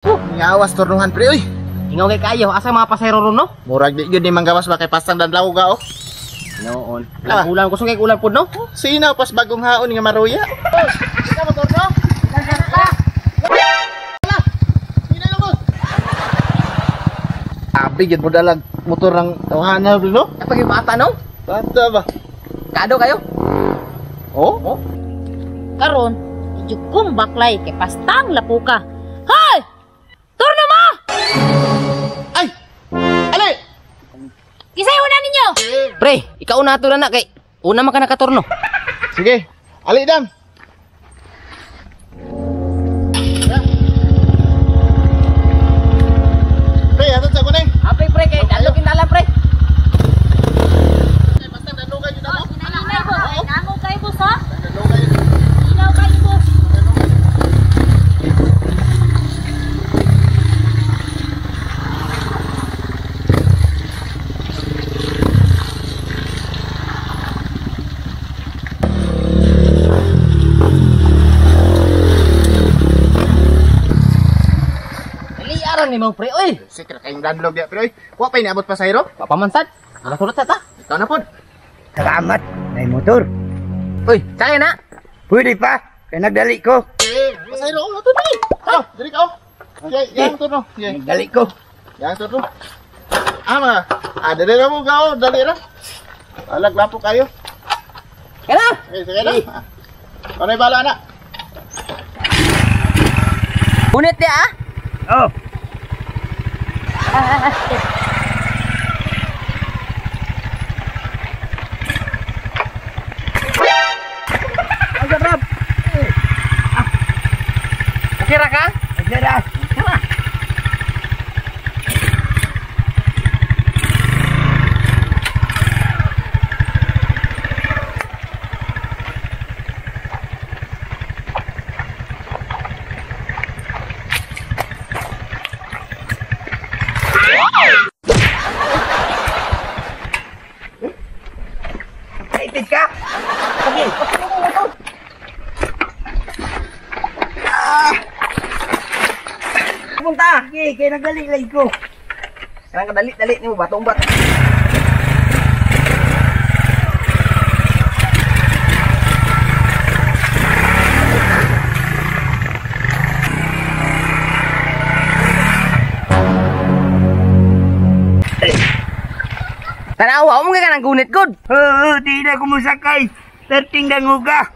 Ngawas turnuhan pre oy. Ingaw kay kayo, asa mga pasahero ron no? Murag di gyud ni manggawas ba kay pastang danlaw ga oh. Noon. Ulan kusog kay ulan pud no? Sino pas bagong haon nga maruya? Sino mo turno? Abi gyud mo dalag motor ng tawhana no? Kapag bata no? Bata ba? Kado kayo? Oh? Oh? Karon, medyo kumbaklay kay pastang lapuka. Hoy! Turno mo! Ay! Ali! Kisay una ninyo! Pre, ikaw na ato na kay una man ka nakaturno. Sige, ali dam. Pre, atod sa kuning. Apay pre, kay dalog kindalan pre. Basta danugay jud ako. Hinay boss, nango kay boss ha? Danugay. Ilaw kay boss. Aran ni mo pre oy. Sikra kayong danlog ya pre oy. Wa pay niabot pasahero? Papamansad. Wala sulot sa ta. Ikaw na pod. Salamat nay motor. Uy, kaya na. Pwede pa kay nagdali ko. Pasahero oh, ato ni. Oh, diri ka oh. Yay, yang turno. Yay. Nagdali ko. Yang turno. Ama. Ah, dali ra mo ka oh, dali ra. Alag lapo kayo. Kaya na. Okay, sige na. Panay bala na. Punit di ah. Oh. Ang sarap. Okay ra ka? Okay ra. Excited ka? Okay. Punta. Okay, kay nagdali lang ko. Kanang kadali-dali nimo bato umbat. Tanawa mo kay kanang gunit gud. Oo, di na ko musakay. Perting danguga.